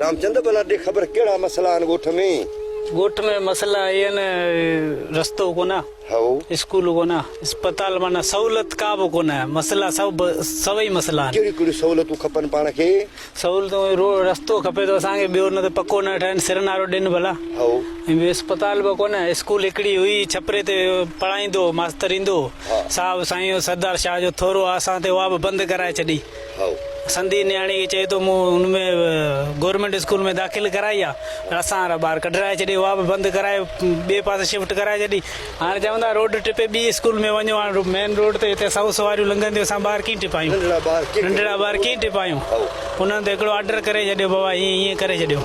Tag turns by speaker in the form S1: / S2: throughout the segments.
S1: رامچند ڀلا ڏي خبر ڪهڙا مسئلا آهن ڳوٺ ۾؟
S2: ڳوٺ ۾ مسئلا اهي آهن رستو ڪونه
S1: هائو.
S2: اسڪول ڪونه اسپتال معنيٰ سهولت ڪا به ڪونه مسئلا سڀ سڀئي مسئلا آهن.
S1: ڪهڙيون ڪهڙيون سهولتون کپن پاڻ کي؟
S2: سهولتون روڊ رستو کپي ٿو اسان کي ٻيو نه ته پڪو نه ٺاهين سرن وارو ڏين ڀلا
S1: هائو.
S2: ۽ ٻيو اسپتال به ڪونه اسڪول هڪڙي هئي ڇپري تي پڙهائيندو هو ماستر ايندو هو صاحب سائين سردار شاهه جو ٿورو آ اسان تي اها به بند ڪرائي ڇڏي. سنڌي نياڻي کي چئي ٿو مون ان ۾ گورنمينٽ اسڪول ۾ داخل ڪرائي آ پر اسان وارا ٻار ڪڍرائي ڇڏي اها به بند ڪرائي ٻئي پاسي شفٽ ڪرائي ڇڏي هاڻي چون ٿا روڊ ٽپي ٻي اسڪول ۾ وڃو هاڻي مين روڊ تي هتي سئو سواريون لنگهنديون اسان ٻار ڪيئن ٽپايون ننڍڙا ٻار ڪيئن ٽپايون انهن ته هڪڙو آرڊر ڪري ڇڏيو بابا هيئن هيئن ڪري ڇڏيو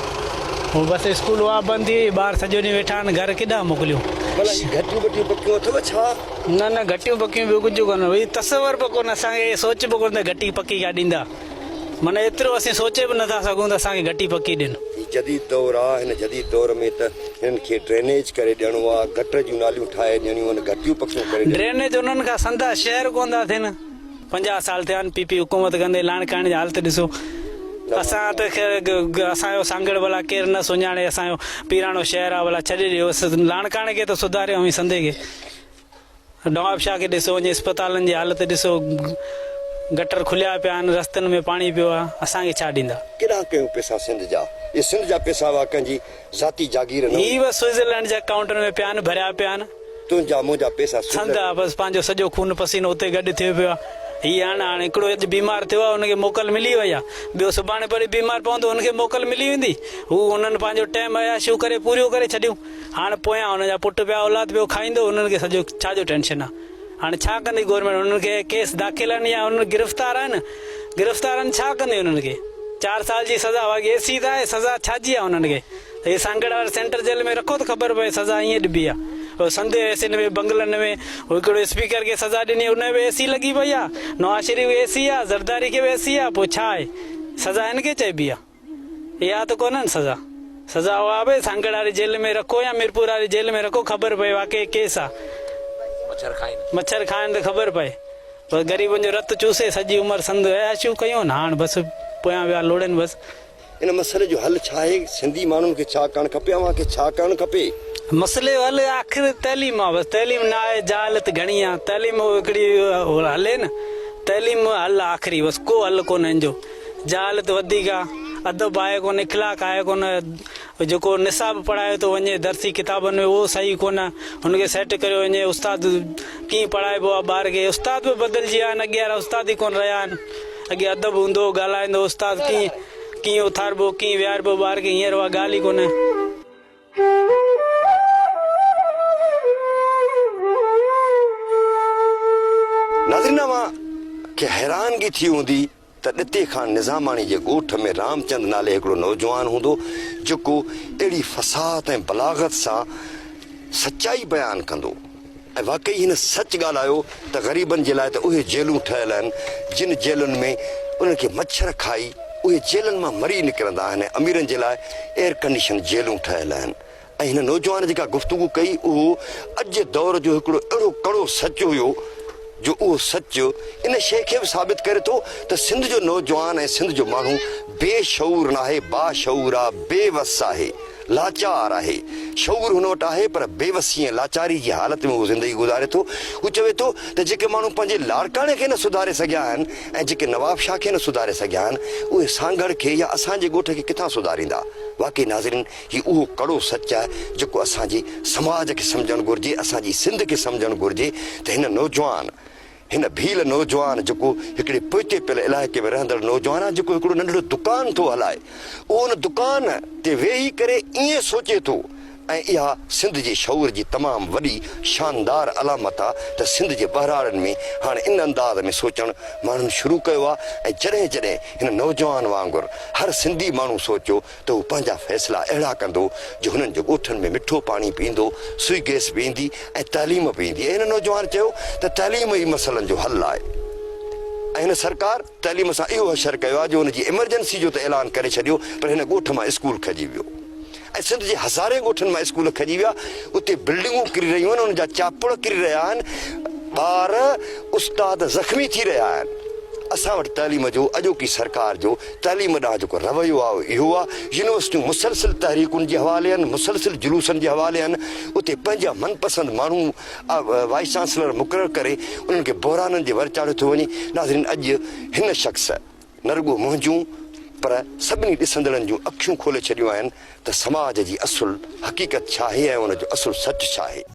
S2: هو بس اسڪول اها بند ٿي وئي ٻار سڄو ڏينهن ويٺا آهن گهر ڪيڏانهن موڪليون.
S1: ڀلا هي گهٽيون ٻٽيون پڪيون اٿو ڇا؟
S2: نه نه گهٽيون پڪيون ٻيو ڪجهه ڪونه هي تصور به ڪونه اسان کي سوچ به ڪونه ته گهٽي پڪي ڪا ڏيندا معنيٰ ايترو اسين سوچي به نٿا سگهون ته اسان کي گهٽي پڪي ڏين.
S1: هي جديد دور آ هن جديد دور ۾ ته هنن کي ڊرينيج ڪري ڏيڻو آ گٽر جون ناليون ٺاهي ڏيڻيون آهن گهٽيون پڪيون ڪري ڏيڻيون.
S2: ڊرينيج انهن کان سندا شهر ڪونه ٿا ٿين 50 سال ٿيا آهن پي پي حڪومت ڪندي لاڙڪاڻي جي حالت ڏسو اسان ته خير اسان جو سانگهڙ ڀلا ڪير نه سڃاڻي اسان جو پيراڻو شهر آ ڀلا ڇڏي ڏيو لاڙڪاڻي کي ته سڌاريو اوهين سنڌي کي. نوابشاهه کي ڏسو وڃي اسپتالن جي حالت ڏسو گٽر کليا پيا آهن رستن ۾ پاڻي پيو آهي اسان کي ڇا ڏيندا.
S1: ڪيڏانهن ڪيون پيسا سنڌ جا. اهي سنڌ جا پيسا هئا ڪنهن جي ذاتي جاگير نه هئي.
S2: هي به سوئٽزرلينڊ جي اڪائونٽن ۾ پيا آهن ڀريا پيا آهن.
S1: تنهنجا منهنجا پيسا
S2: سنڌ آ بس پنهنجو سڄو خون پسينو اتي گڏ ٿيو پيو آ. هي هاڻ هاڻ هڪڙو اڄ بيمار ٿيو آ ان کي موڪل ملي وئي آ ٻيو سڀاڻي وري بيمار پوندو ان کي موڪل ملي ويندي هو انهن پنهنجو ٽيم عياشيون ڪري پوريون ڪري ڇڏيون. هاڻ پويان هن جا پٽ پيا اولاد پيو کائيندو انهن کي سڄو ڇا جو ٽينشن آ هاڻ ڇا ڪندي گورنمينٽ انهن کي ڪيس داخل آهن يا انهن گرفتار آهن گرفتار آهن ڇا ڪندي انهن کي چار سال جي سزا واقعي اي سي ته آهي سزا ڇا جي آ انهن کي هي سانگهڙ واري سينٽر جيل ۾ رکو ته خبر پئي سزا ائين ڏبي آ هو سنڌ اي سين ۾ بنگلن ۾ هڪڙو اسپيڪر کي سزا ڏني ان به اي سي لڳي پئي آ نواز شريف کي اي سي آ زرداري کي به اي سي آ پوء ڇا آهي سزا هن کي چئبي آ. اها ته ڪونهي نه سزا. سزا اها به سانگهڙ واري جيل ۾ رکو يا ميرپور واري جيل ۾ رکو خبر پئي واقعي ڪيس آ.
S3: مڇر کائين.
S2: مڇر کائين ته خبر پئي. بس غريبن جو رت چوسي سڄي عمر سنڌ عياشيون ڪيون هاڻ بس پويان ويا لوڙين بس.
S1: ان مسئلي جو حل ڇا آهي؟ سنڌي ماڻهن کي ڇا ڪرڻ کپي؟ اوهان کي ڇا ڪرڻ کپي؟
S2: مسئلي جو حل آخر تعليم آ بس تعليم نه آهي جهالت گهڻي آ تعليم هڪڙي هلي نه تعليم حل آ آخري بس ڪو حل ڪونهي ان جو. جهالت وڌيڪ آ، ادب آهي ڪونه، اخلاق آهي ڪونه، جيڪو نصاب پڙهايو ٿو وڃي درسي ڪتابن ۾ اهو صحيح ڪونه، هن کي سيٽ ڪريو وڃي، استاد ڪيئن پڙهائبو آ ٻار کي، استاد به بدلجي ويا آهن، اڳي وارا استاد ئي ڪونه رهيا آهن، اڳي ادب هوندو هو، ڳالهائيندو هو استاد ڪيئن ڪيئن اٿاربو ڪيئن ويهاربو ٻار کي، هينئر اها ڳالهه ئي ڪونهي.
S1: ناظرين اوهان کي حيرانگي ٿي هوندي ته ڏتي خان نظاماڻي جي ڳوٺ ۾ رامچند نالي هڪڙو نوجوان هوندو جيڪو اهڙي فصاحت ۽ بلاغت سان سچائي بيان ڪندو ۽ واقعي هن سچ ڳالهايو ته غريبن جي لاء ته اهي جيلون ٺهيل آهن جن جيلن ۾ انهن کي مڇر کائي اهي جيلن مان مري نڪرندا آهن ۽ اميرن جي لاء ايئر ڪنڊيشن جيلون ٺهيل آهن ۽ هن نوجوان جيڪا گفتگو ڪئي اهو اڄ جي دور جو هڪڙو اهڙو ڪڙو سچ هيو جو اهو سچ ان شيء کي به ثابت ڪري ٿو ته سنڌ جو نوجوان ۽ سنڌ جو ماڻهو بي شعور ناهي باشعور آ بي وس آهي. لاچار آهي. شعور هن وٽ آهي پر بيوسي ۽ لاچاري جي حالت ۾ هو زندگي گذاري ٿو. هو چوي ٿو ته جيڪي ماڻهو پنهنجي لاڙڪاڻي کي نه سڌاري سگهيا آهن ۽ جيڪي نوابشاهه کي نه سڌاري سگهيا آهن اهي سانگهڙ کي يا اسان جي ڳوٺ کي ڪٿان سڌاريندا. واقعي ناظرين هي اهو ڪڙو سچ آهي جيڪو اسان جي سماج کي سمجهڻ گهرجي اسان جي سنڌ کي سمجهڻ گهرجي ته هن نوجوان هن ڀيل نوجوان جيڪو هڪڙي پوئتي پيل علائقي ۾ رهندڙ نوجوان آهي جيڪو هڪڙو ننڍڙو دڪان ٿو هلائي اهو ان دڪان تي ويهي ڪري ائين سوچي ٿو ۽ اها سنڌ جي شعور جي تمام وڏي شاندار علامت آهي ته سنڌ جي ٻهراڙين ۾ هاڻي ان انداز ۾ سوچڻ ماڻهن شروع ڪيو آهي ۽ جڏهن جڏهن هن نوجوان وانگر هر سنڌي ماڻهو سوچيو ته هو پنهنجا فيصلا اهڙا ڪندو جو هنن جي ڳوٺن ۾ مٺو پاڻي به ايندو، سوئي گئس به ايندي ۽ تعليم به ايندي ۽ هن نوجوان چيو ته تعليم ئي مسئلن جو حل آهي ۽ هن سرڪار تعليم سان اهو حشر ڪيو آهي جو ان جي ايمرجنسي جو ته اعلان ڪري ڇڏيو پر هن ڳوٺ مان اسڪول کڄي ويو ۽ سنڌ جي هزارين ڳوٺن مان اسڪول کڄي ويا اتي بلڊنگون ڪري رهيون آهن انهن جا چاپڙ ڪري رهيا آهن ٻار استاد زخمي ٿي رهيا آهن. اسان وٽ تعليم جو اڄوڪي سرڪار جو تعليم ڏانهن جيڪو رويو آهي اهو اهو آهي. يونيورسٽيون مسلسل تحريڪن جي حوالي آهن، مسلسل جلوسن جي حوالي آهن. اتي پنهنجا من پسند ماڻهو وائيس چانسلر مقرر ڪري انهن کي بحرانن جي ور چاڙهيو ٿو وڃي. ناظرين اڄ هن شخص نه رڳو منهنجون پر سڀني ڏسندڙن جون اکيون کولي ڇڏيون آهن ته سماج جي اصل حقيقت ڇا آهي ۽ ان جو اصل سچ ڇا آهي.